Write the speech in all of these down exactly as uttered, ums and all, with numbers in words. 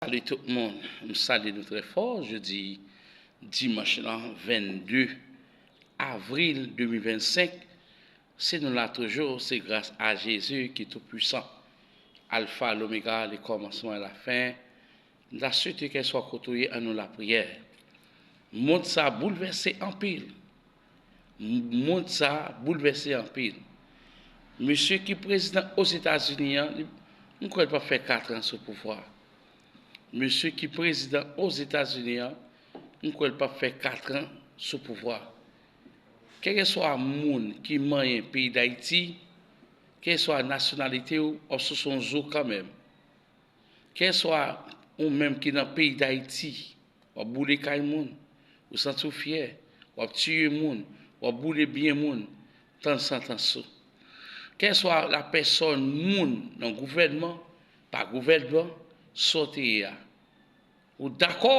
Salut tout moun. M salye nou trè fò. Jodi dimanch lan, vennde avril de mil vennsenk. Se nou la toujou, se gras a Jezi ki tou pwisan. Alfa, Lomega, le kòmansman e la fen. M ta swete kèlkeswa kote w ye, ann nou lapriyè. Mond sa boulvèse anpil. Mond sa boulvèse anpil. Mesye ki prezidan Ozetazini an, li, m kwè l p ap fè katran sou pouvwa. Mesye ki prezidan Ozetazini an, m kwè l p ap fè katran sou pouvwa. Kèlkeswa moun ki manyen peyi Dayiti, kèlkeswa nasyonalite w, w ap souse yon zo kanmenm. Kèlkeswa ou menm ki nan peyi Dayiti, w ap boule kay moun, ou santi w fyè, w ap tiye moun, w ap boule byen moun, tann santans ou. Kèlkeswa lapèsòn moun nan gouvènman, pa gouvènman, sa w te ye a. Ou dakò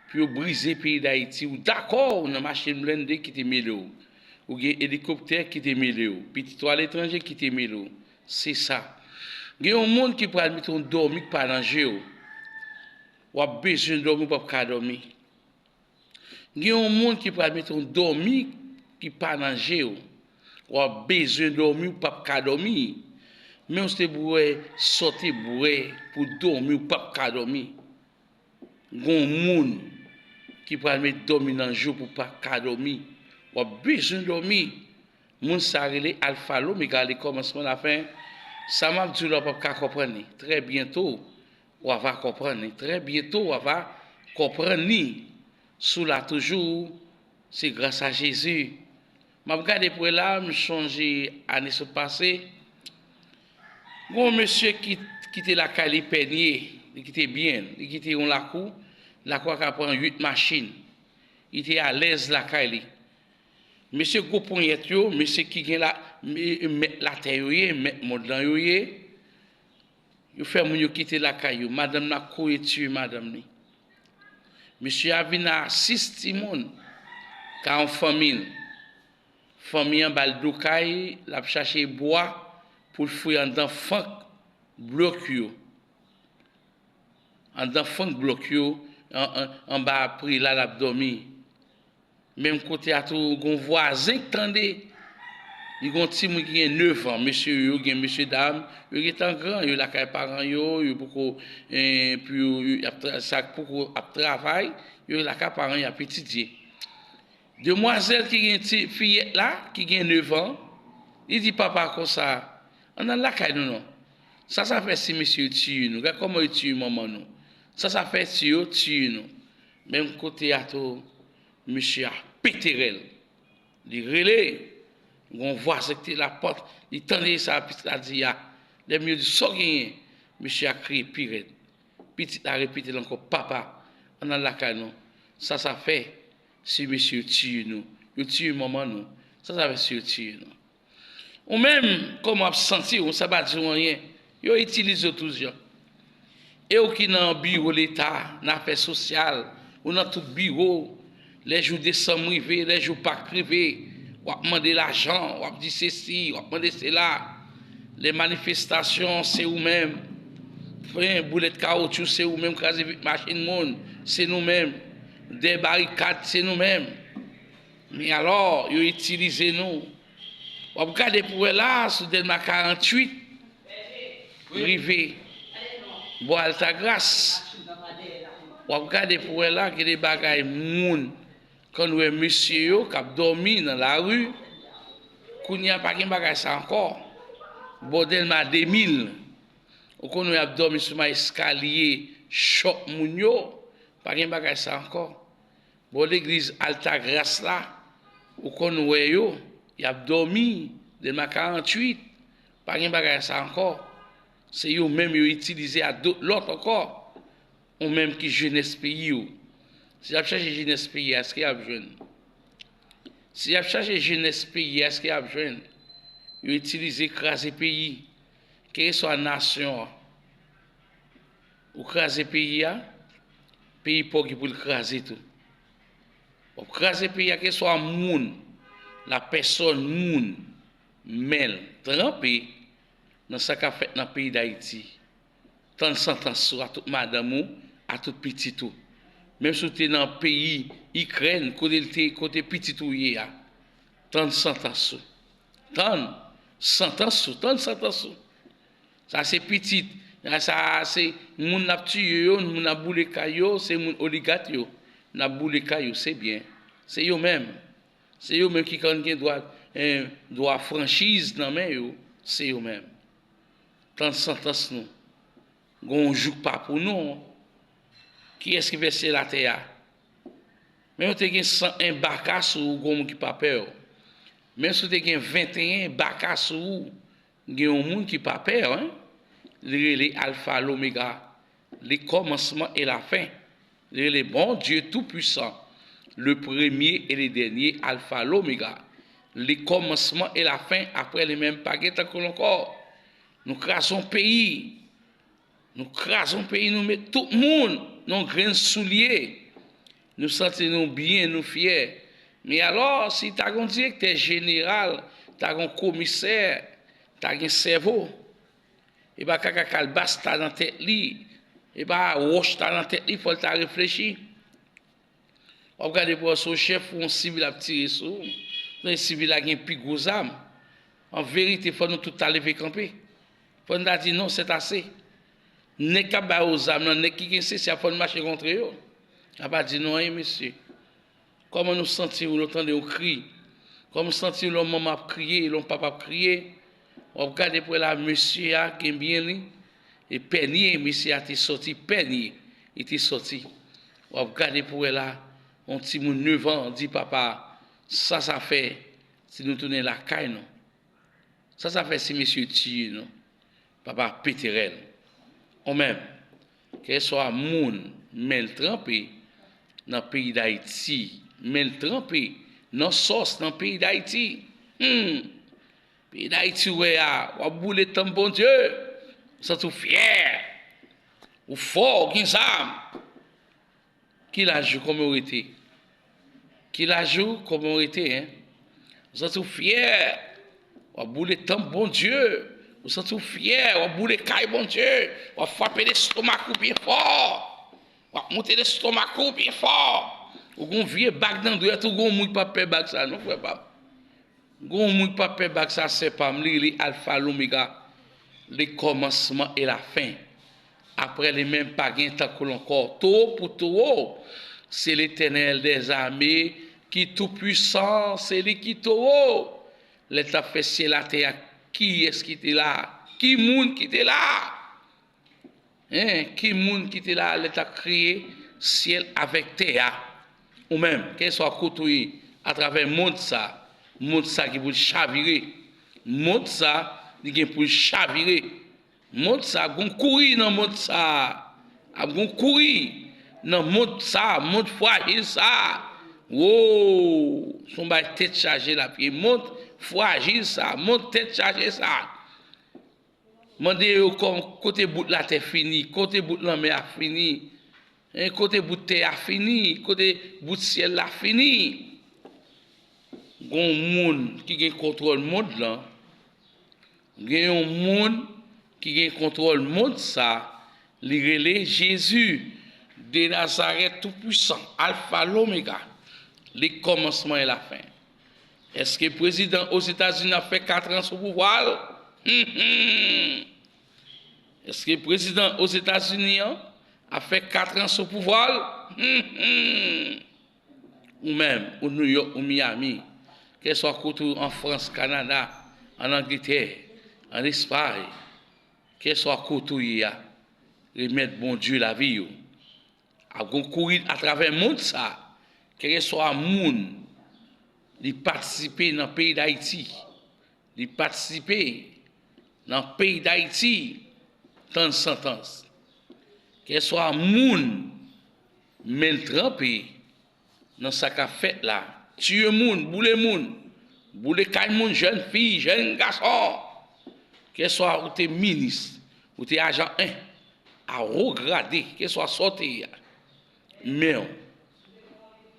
pou yo brize peyi Dayiti, ou dakò ou nan machin blende ki te mele w, ou gen elikoptè ki te mele w, pitit ou aletranje ki te mele w. Se sa. Gen yon moun ki pral mete yon dòmi k pa nan je w. W ap bezwen dòmi, w p ap ka dòmi. Gen yon moun ki pral mete yon dòmi ki pa nan je w. W ap bezwen dòmi, w p ap ka dòmi. Men w se bwè, sa w te bwè pou dòmi, w p ap ka dòmi. Gen yon moun ki pral met dòmi nan je w pou w pa ka dòmi. W ap bezwen dòmi. Moun sa rele Alfa, Lomega, le kòmansman, la fen. Sa m ap di w la, w p ap ka konprann li. Trè byento, w ava konprann li. Trè byento, w ava konprann li. Si w la toujou, se gras a Jezi. M ap gade pou wè la, m chonje ane sot pase. Gen yon mesye ki, ki te lakay li pènye, li kite byen, li kite yon lakou, lakou a ka pran uit machin. Li te alèz lakay li. Mesye gwo ponyèt yo, mesye ki gen la, mèt latè yo ye, mèt mond lan yo ye. Yo fè moun yo kite lakay yo. Madanm nan ap kouri tiye madanm li. Mesye a vin a sis timoun ka yon fanmi l. Fanmi an ba l do kay, l ap chache bwa pou l fouye anndan fank blòk yo. Anndan fank blòk yo, an, an, anba pri la, l ap dòmi. Menm kote a tou, gon vwazen k tande. Li gon timoun ki gen nèf an. Mesye yo, gen mesye dam, yo gentan gran, yo lakay paran yo, yo poko, eh, pou yo, yo, y ap tra-, sa k poko ap travay, yo lakay paran yo ap etidye. Demwazèl ki gen ti fiyèt la, ki gen nèf an, li di papa konsa, ann al lakay nou non. Sa sa fè si mesye yo tiye nou? Gad kòman yo tiye manman nou. Sa sa fè si yo tiye nou? Menm kote a tou, mesye a pete rèl. Li rele, gon vwazen ki te lapòt, li tande sa pitit la di a. Lè m yo di sa w genyen, mesye a kriye pi rèd. Pitit la repete l ankò, papa, ann al lakay nou. Sa sa fè si mesye yo tiye nou? Yo tiye manman nou. Sa sa fè si yo tiye nou? Ou menm, kòman w ap santi w? Sa pa di w anyen. Yo itilize w tout jan. E w ki nan biwo Leta, nan afè sosyal, ou nan tout biwo, lè jou desanm rive, lè jou Pak rive, w ap mande lajan, w ap di sesi, w ap mande sela. Lè manifestasyon, se ou menm. Pran boulèt kawotchou, se ou menm. Kraze vit machin moun, se nou menm. Dèyè barikad, se nou menm. Men alò, yo itilize nou. W ap gade pou wè la, sou Dèlma karanntuit, rive bò Altagras. W ap gade pou wè la, gen de bagay moun, kan w wè mesye yo k ap dòmi nan lari, kounye a pa gen bagay sa ankò. Bò Dèlma de mil, ou konn wè y ap dòmi sou ma eskalye chòp moun yo, pa gen bagay sa ankò. Bò legliz Altagras la, ou konn wè yo, y ap dòmi, Dèlma karanntuit, pa gen bagay sa ankò. Se yo menm yo itilize a dot lòt ankò. Ou menm ki jenès peyi w. Si y ap chache jenès peyi a, èske y ap jwenn? Si y ap chache jenès peyi a, èske y ap jwenn? Yo itilize kraze peyi, kèlkeswa nasyon an. Ou kraze peyi a, peyi pa w gen pou l kraze tou. W ap kraze peyi a, kèlkeswa moun, lapèsòn moun, men l tranpe nan sa k ap fèt nan peyi Dayiti. Tann santans ou a tout madanm ou, a tout pitit ou. Menm si w te nan peyi Ikrèn, kote l te, kote pitit ou ye a, tann santans ou. Tann santans ou, tann santans ou. Sa se pitit, sa se moun n ap tiye yo, moun n ap boule kay yo, se moun oligak yo n ap boule kay yo, se byen. Se yo menm. Se yo menm ki konn gen dwa, eh, dwa franchiz nan men yo, se yo menm. Tann santans nou. Gon yon jou k pa pou nou. Kiyès ki fè syèl atè a? Menm si w te gen san en baka sou ou, gon moun ki pa pè w. Menm si w te gen venteyen baka sou ou, gen yon moun ki pa pè w, en. Li rele Alfa, Lomega, le kòmansman e lafen. Li rele Bondye Toupisan, le premye e le dènye, Alfa, Lomega, le kòmansman e lafen. Apre li menm, pa gen tankou l ankò. Nou kraze yon peyi. Nou kraze yon peyi, nou met tout moun nan yon grenn soulye. Nou santi nou byen, nou fyè. Men alò, si ta gen yon direktè jeneral, ta gen yon komisè, ta gen sèvo. E pa kaka kalbas ta nan tèt li, e pa wòch ta nan tèt li, fò l ta reflechi. W ap gade pou wè si yon chèf ou yon sivil ap tire sou ou, men sivil la gen pi gwo zam. An verite, fò nou tout ta leve kanpe. Fò nou ta di, "Non, c'est assez." Nèg k ap ba yo zam nan, nèg ki gen sesi a, fò nou mache kontre yo. A pa di nou anyen, mesye. Kòman nou santi w lè w tande yon kri? Kòman w santi w lè yon manman ap kriye, lè yon papa ap kriye? W ap gade pou wè la, mesye a gen byen li. E pènye, mesye a te sòti, pènye, li te sòti. W ap gade pou wè la, yon timoun nèf an di papa, sa sa fè si nou tounen lakay nou? Sa sa fè si mesye tiye nou? Papa pete rèl. Ou menm, kèlkeswa moun, men l tranpe nan peyi Dayiti, men l tranpe nan sòs nan peyi Dayiti. Hmm. Peyi Dayiti, w wè a, w ap boule tanp Bondye. Ou santi w fyè. Ou fò, ou gen zam. Ki laj ou, kòman w rete? Ki laj ou, kòman w rete, en? Ou santi w fyè. W ap boule tanp Bondye. Ou santi w fyè. W ap boule kay Bondye. W ap frape lestomak ou byen fò. W ap moute lestomak ou byen fò. Ou gon vye bag nan dwèt ou, gon moun k pa pè bag sa, non, frè pa m. Gon moun k pa pè bag sa, sè pa m, li rele Alfa, Lomega, le kòmansman e lafen. Apre li menm, pa gen tankou l ankò. Towo pou towo, se Letènèl dèzame ki toupwisan, se li ki towo. Lè l t ap fè syèl atè a, kiyès ki te la? Ki moun ki te la? Hein, ki moun ki te la lè l t ap kreye syèl avèk tè a? Ou menm, kèlkeswa kote w ye, atravè mond sa, mond sa gen pou l chavire. Mond sa, li gen pou l chavire. Mond sa, gon kouri nan mond sa. Ap gon kouri nan mond sa, mond frajil sa. Wo, se yon bagay tèt chaje l ap ye. Mond frajil sa, mond tèt chaje sa. Mande yo kòm, kote bout latè fini, kote bout lanmè a fini, en, kote bout tè a fini, kote bout syèl la fini. Gon moun ki gen kontwòl mond lan, gen yon moun ki gen kontwòl mond sa, li rele Jezi de Nazarèt Toupwisan, Alfa, Lomega, li kòmansman e lafen. Èske prezidan Ozetazini ap fè kat an sou pouvwa l? Hum, hum. Èske prezidan Ozetazini an ap fè kat an sou pouvwa l? Hum, hum. Ou menm, ou Nouyòk, ou Miami, kèlkeswa kote w, an Frans, Kanada, an Angletè, an Espay, kèlkeswa kote w ye a, remèt Bondye lavi w. Ap gon kouri atravè mond sa, kèlkeswa moun li patisipe nan peyi Dayiti, li patisipe nan peyi Dayiti, tann santans. Kèlkeswa moun, men l tranpe nan sa k ap fèt la, tiye moun, boule moun, boule kay moun, jèn fi, jèn gason. Kèlkeswa ou te minis, ou te ajan en, a wo grade, kèlkeswa sa w te ye a. Men w,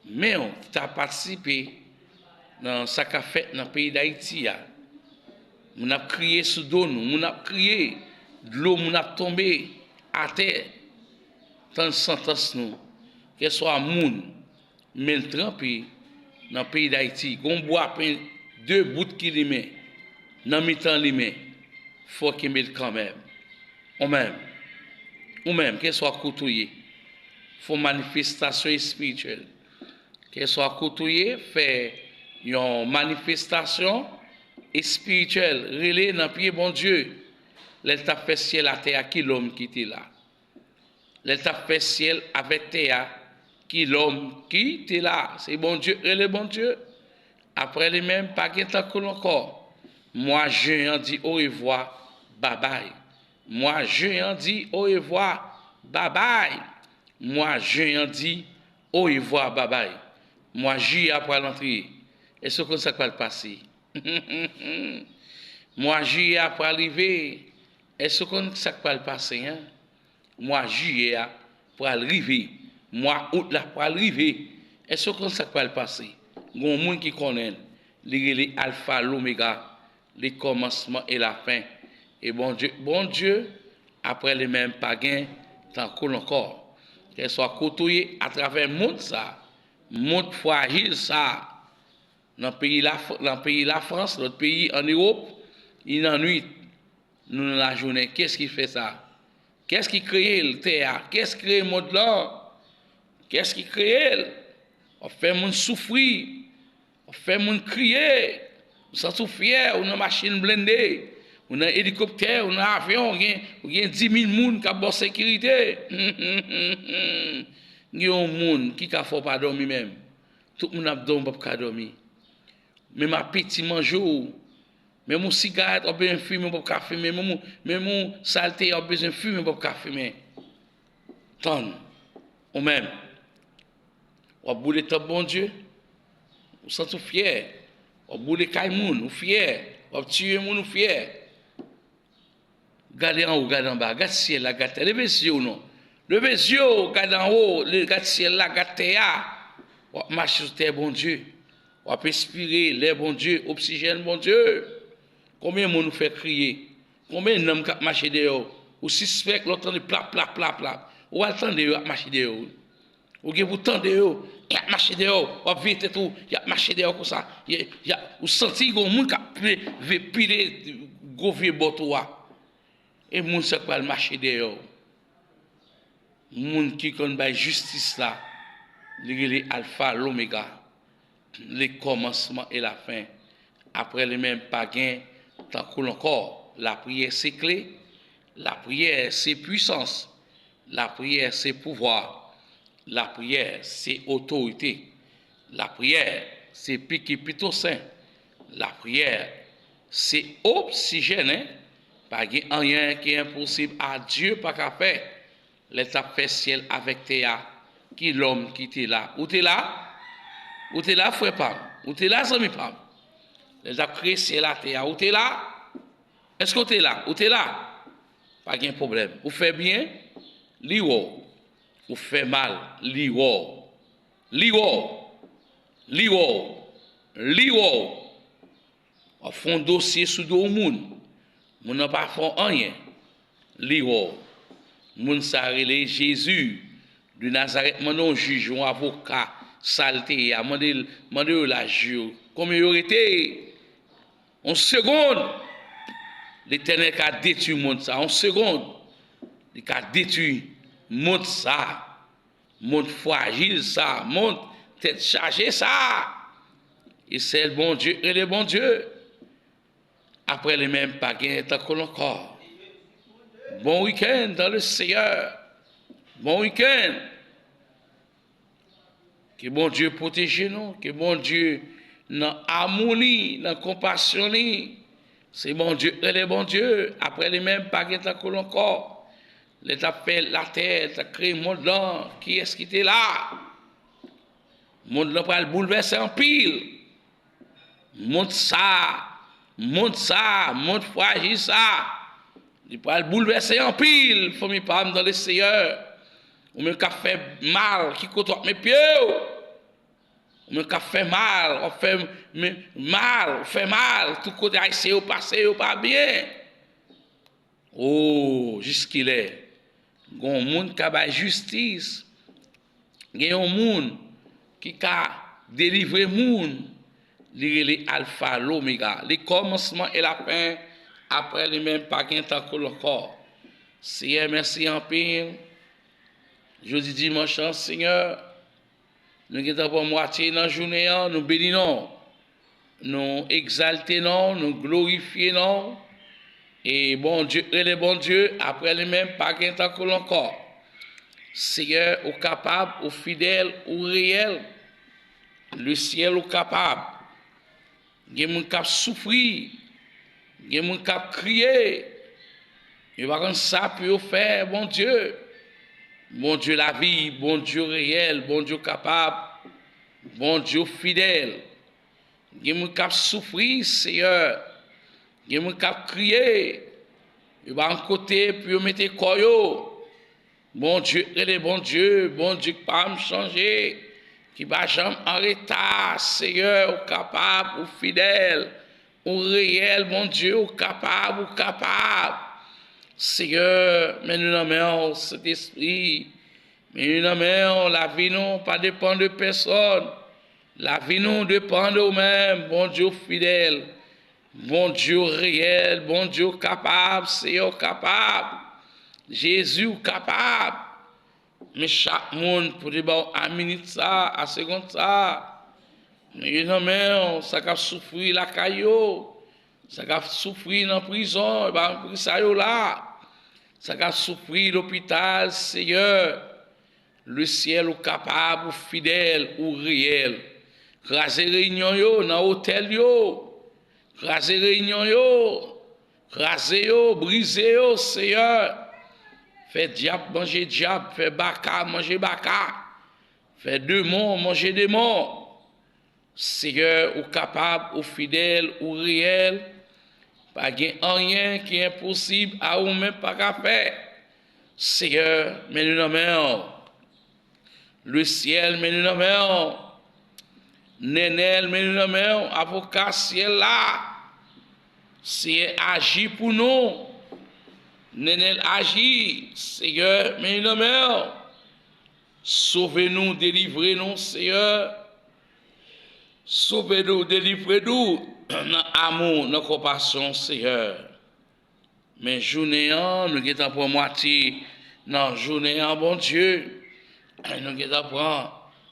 men w ki ta patisipe nan sa k ap fèt nan peyi Dayiti a. Moun ap kriye sou do nou, moun ap kriye, dlo moun ap tonbe. atè, tann santans nou, kèlswa moun, men l tranpe nan peyi Dayiti, gon bwa pen de bout ki limen, nan mitan limen, fò w kenbe l kanmenm. Ou menm, ou menm, kèlswa kote w ye, fè yon manifestasyon espirityèl. Kèlswa kote w ye, fè yon manifestasyon espirityèl, rele nan pye Bondye. Lè l t ap fè syèl atè a, ki lòm ki te la? Lè l t ap fè syèl avèk tè a, ki lòm ki te la? Se Bondye, rele Bondye. Apre li menm, pa gen tankou l ankò. Mwa jen an di orevwa, babay. Mwa jen an di orevwa, babay. Mwa jen an di orevwa, babay. Mwa jiyè a pral antre. Èske w konn sa k pral pase? Mwa jiyè a pral rive. Èske w konn sa k pral pase, an? Mwa jiyè a pral rive. Mwa out la pral rive. Èske w konn sa k pral pase? Gon moun ki konnen l. Li rele Alfa, Lomega, le kòmansman e lafen. E Bondye, Bondye, apre li menm, pa gen tankou l ankò. Kèlswa kote w ye, atravè mond sa, mond frajil sa, nan peyi Laf-, nan peyi Lafrans, lòt peyi ann Ewòp, li nan nwit, nou nan lajounen. Kiyès ki fè sa? Kiyès ki kreye l, tè a? Kiyès ki kreye mond lan? Kiyès ki kreye l? W ap fè moun soufri. W ap fè moun kriye. Ou santi w fyè, ou nan machin blende, ou nan elikoptè, ou nan avyon, ou gen, ou gen dis mil moun k ap ba w sekirite. Gen yon moun ki ka fè w pa dòmi menm. Tout moun ap dòmi, w p ap ka dòmi. Menm apeti manje w, menm yon sigarèt w ap bezwen fimen, w p ap ka fimen. Menm yon, menm yon salte, w ap bezwen fimen, w p ap ka fimen. Tann, ou menm, w ap boule tanp Bondye, ou santi w fyè, w ap boule kay moun, ou fyè, w ap tiye moun, ou fyè. Gade anwo, gade anba, gad syèl la, gad tè. Leve zye w non. Leve zye w, gad anwo, le-, gad syèl la, gad tè a. W ap mache sou tè Bondye. W ap espire lè Bondye, oksijèn Bondye. Konbyen moun ou fè kriye? Konbyen nanm k ap mache dèyè w? Ou sispèk lè w tande plap, plap, plap, plap. Ou al tande yo ap mache dèyè w. Ou gen pou tande yo, y ap mache dèyè w, w ap veye tèt ou, y ap mache dèyè w konsa. Y, y ap, ou santi gen yon moun k ap veye pile gwo vye bòt ou a. E moun sa k pral mache dèyè w. Moun ki konn bay jistis la, li rele Alfa, Lomega, le kòmansman e lafen. Apre li menm, pa gen tankou l ankò. Lapriyè se kle, lapriyè se pwisans, lapriyè se pouvwa, lapriyè se otorite, lapriyè se piki pito sen, lapriyè se oksijèn, en. Pa gen anyen ki enposib a Dye pa ka fè. Lè l t ap fè syèl avèk tè a, ki lòm ki te la? Ou te la? Ou te la, frè pa m? Ou te la, zanmi pa m? Lè l t ap kreye syèl atè a, ou te la? Èske w te la? Ou te la? Pa gen pwoblèm. Ou fè byen, li wè w. Ou fè mal, li wè w. Li wè w. Li wè w. Li wè w. W ap fè yon dosye sou do yon moun. Moun nan pa fè w anyen. Li wè w. Moun sa a rele Jezi de Nazarèt. Mande yon jij, yon avoka, sa l te ye a. Mande l, mande yo laj yo. Konbyen yo rete? Yon segonn, Letènèl ka detwi mond sa. Yon segonn, li ka detwi mond sa. Mond frajil sa, mond tèt chaje sa. E sèl Bondye rele Bondye. Apre li menm, pa gen tankou l ankò. Bon week-end dans le Seigneur. Bon week-end. Ke Bondye pwoteje nou, ke Bondye nan amou li, nan konpasyon li. Se Bondye rele Bondye, apre li menm, pa gen tankou l ankò. Lè l t ap fè latè, l t ap kreye mond lan, kiyès ki te la? Mond lan pral boulvèse anpil. Mond sa, mond sa, mond frajil sa, li pral boulvèse anpil, fanmi pa m dans le Seigneur. Ou menm k ap fè mal, ki kote w ap met pye w? Ou menm k ap fè mal, w ap fè men, mal, w fè mal, tout kote Ayisyen yo pase, yo pa byen. O, jiskilè Gen yon moun k ka bay jistis. Gen yon moun ki ka delivre moun. Li rele Alfa, Lomega. Li kòmansman e lafen. Apre li menm, pa gen tankou l ankò. Seyè, mèsi anpil. Jodi dimanch lan, Seyè, nou gentan pran mwatye nan jounen an, nou beni non w. Nou egzalte non w, nou glorifye non w. E Bondye rele Bondye, apre li menm, pa gen tankou l ankò. Seyè, ou kapab, ou fidèl, ou reyèl. Lesyèl, ou kapab. Gen moun k ap soufri. Gen moun k ap kriye. Yo pa konn sa pou yo fè, Bondye. Bondye lavi, Bondye reyèl, Bondye kapab, Bondye fidèl. Gen moun k ap soufri, Seyè. Gen moun k ap kriye. Yo pa konn kote pou yo mete kò yo. Bondye rele Bondye, Bondye ki pa janm chanje, ki pa janm an reta. Seyè, ou kapab, ou fidèl, ou reyèl, Bondye, ou kapab, ou kapab. Seyè, men nou nan men w, Sentespri. Men nou nan men w, lavi nou pa depann de pèsòn. Lavi nou depann de ou menm, Bondye, ou fidèl. Bondye, ou reyèl, Bondye, ou kapab, Seyè, ou kapab. Jezi, ou kapab. Men chak moun pou te ba w a minit sa, a segonn sa. Men yo nan men w, sa k ap soufri lakay yo, sa k ap soufri nan prizon, e pa nan pri sa yo la. Sa k ap soufri lopital, Seyè. Lesyèl, ou kapab, ou fidèl, ou reyèl. Kraze reyinyon yo nan otèl yo. Kraze reyinyon yo. Kraze yo, brize yo, Seyè. Fè dyab manje dyab, fè baka manje baka. Fè demon manje demon. Seyè, ou kapab, ou fidèl, ou reyèl. Pa gen anyen ki enposib a ou menm pa ka fè. Seyè, men nou nan men w. Lesyèl, men nou nan men w. Nenel, men nou nan men w. Avoka syèl la. Seyè, aji pou nou. Nenel, aji. Seyè, men nou nan men w. Sove nou, delivre nou, Seyè. Sove nou, delivre nou nan amou, nan konpasyon, Seyè. Men jounen an, nou gentan pran mwatye nan jounen an, Bondye. Nou gentan pran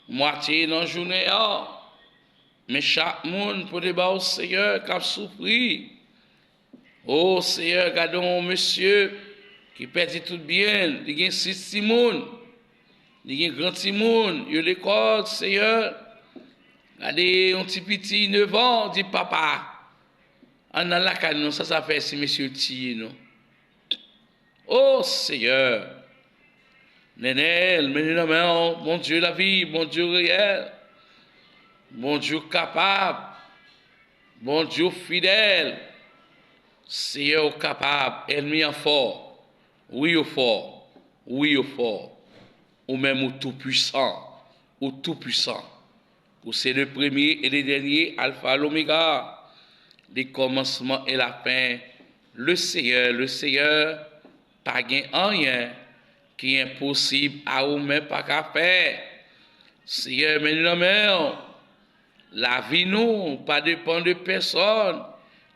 mwatye nan jounen an. Men chak moun pou te ba w, Seyè, k ap soufri. O Seyè, gade yon mesye ki pèdi tout byen l, li gen sis timoun, li gen gran timoun, yo lekòl, Seyè. Gade yon ti piti nevan, di, "Papa, ann al lakay nou, sa sa fè si mesye tiye nou?" O Seyè, Nenel, men li nan men w, Bondye lavi, Bondye reyèl, Bondye kapab, Bondye fidèl. Seyè, ou kapab, ènmi an fò, wi, ou fò, wi, ou fò. Ou menm, ou tou pwisan, ou tou pwisan. Ou se le premye e le dènye, Alfa, Lomega, le kòmansman e lafen, le Seyè, le Seyè, pa gen anyen ki enposib a ou menm pa ka fè. Seyè, men nou nan men w. Lavi nou pa depann de pèsòn.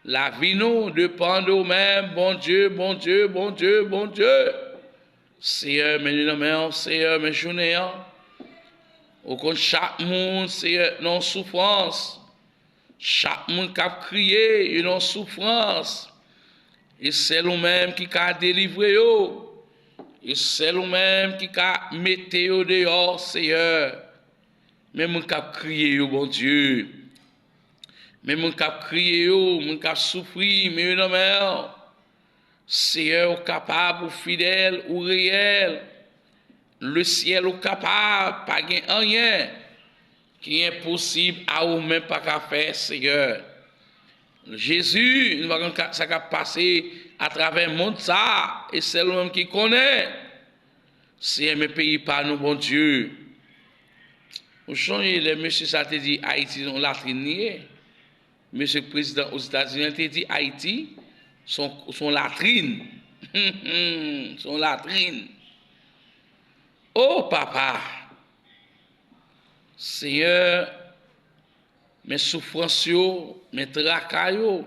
Lavi nou depann de ou menm, Bondye, Bondye, Bondye, Bondye. Seyè, men li nan men w, Seyè, men jounen an. Ou konn chak moun, Seyè, nan soufrans. Chak moun k ap kriye, yo nan soufrans. E sèl ou menm ki ka delivre yo. E sèl ou menm ki ka mete yo deyò, Seyè. Men moun k ap kriye yo, Bondye. Men moun k ap kriye yo, moun k ap soufri, men yo nan men w. Seyè, ou kapab, ou fidèl, ou reyèl. Lesyèl, ou kapab, pa gen anyen ki enposib a ou menm pa ka fè, Seyè. Jezi, nou pa konn ka- sa k ap pase atravè mond sa a, e sèl ou menm ki konnen. Seyè, men peyi pa nou, Bondye. Ou sonje lè mesye sa te di Ayiti se yon latrin li ye? Mesye k prezidan Ozetazini an te di Ayiti se yon, se yon latrin. Se yon latrin. O Papa, Senyè, men soufrans yo, men traka yo,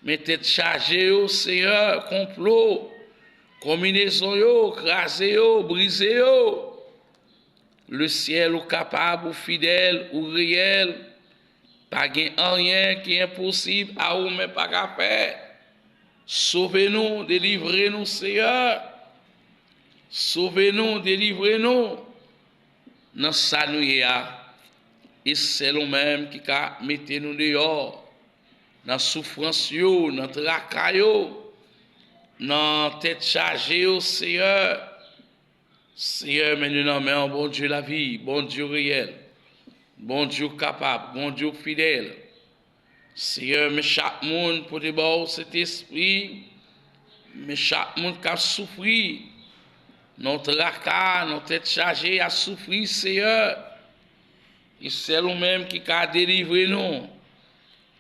men tèt chaje yo, Senyè, konplo, konbinezon yo, kraze yo, brize yo. Lesyèl, ou kapab, ou fidèl, ou reyèl. Pa gen anyen ki enposib a ou men pa ka fè. Sove nou, delivre nou, Senyè. Sove nou, delivre nou nan sa nou ye a. E sèl ou menm ki ka mete nou deyò nan soufrans yo, nan traka yo, nan tèt chaje yo, Senyè. Senyè, men nou nan men an, Bondye lavi, Bondye reyèl, Bondye kapab, Bondye fidèl. Senyè, men chak moun pote ba w Sentespri, men chak moun k ap soufri, nan traka, nan tèt chaje, ap soufri, Senyè. E sèl ou menm ki ka delivre nou.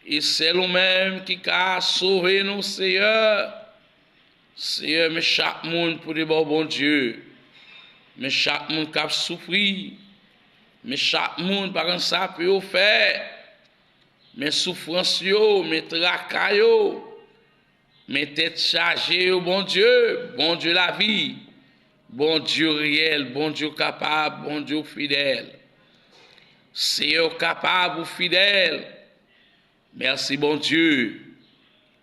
E sèl ou menm ki ka sove nou, Senyè. Senyè, men chak moun pote ba w, Bondye. Men chak moun k ap soufri. Men chak moun pa konn sa pou yo fè. Men soufrans yo, men traka yo. Men tèt chaje yo, Bondye, Bondye lavi, Bondye reyèl, Bondye kapab, Bondye fidèl. Senyè, ou kapab, ou fidèl. Mèsi, Bondye.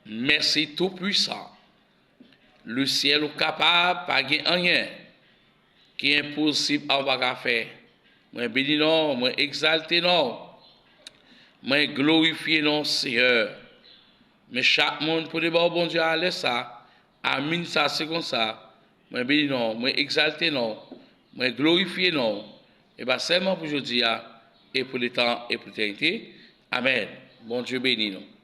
Mèsi, Toupwisan. Lesyèl, ou kapab, pa gen anyen ki enposib a w pa ka fè. Mwen beni non w, mwen egzalte non w. Mwen glorifye non w, Senyè. Men chak moun pote ba w, Bondye, a lè sa, a minit sa, segonn sa, mwen beni non w, mwen egzalte non w, mwen glorifye non w. E pa sèlman pou jodi a, e pou letan, e pou letènite. Amèn. Bondye beni nou.